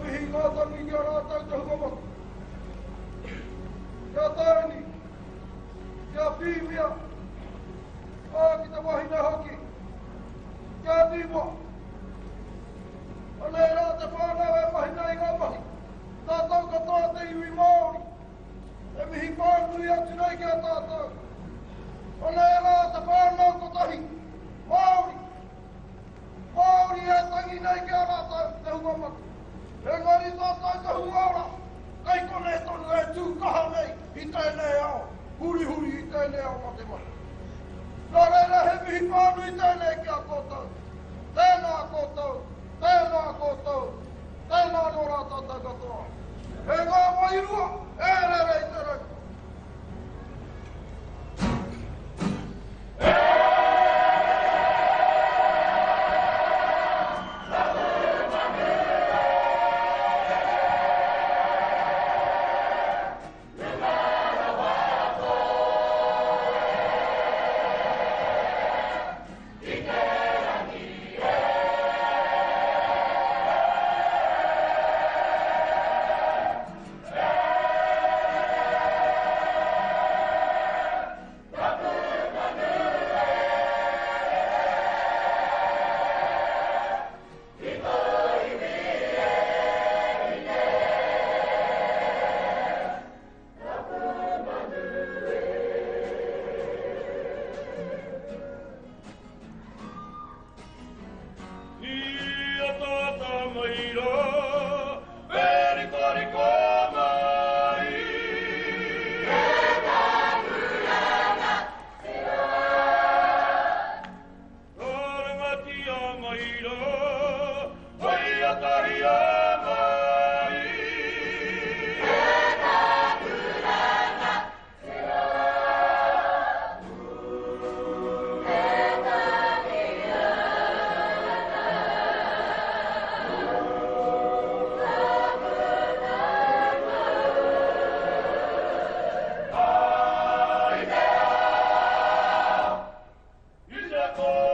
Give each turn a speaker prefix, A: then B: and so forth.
A: mihi, ngā tangi ki a rātou te hunga mate. Ki a Tony, ki a Pīmia, ā, ki te wahine hoki, ki a Niwa. Anei rā te whānau e mahi nei ngā mahi. Tātou katoa te iwi Māori, e mihi whānui atu nei ki a tātou. Anei rā te whānau kotahi, Māori, Māori e tangi nei ki a rātou te hunga mate. Engari tātou te hunga ora, kei konei tonu e tū kaha nei i tēnei ao, hurihuri i tēnei ao matemate. Nā reira he mihi whānui tēnei ki a koutou. Tēnā koutou, tēnā koutou, tēnā nō rā tātou katoa. E ngā wairua e rere i te rangi.
B: Te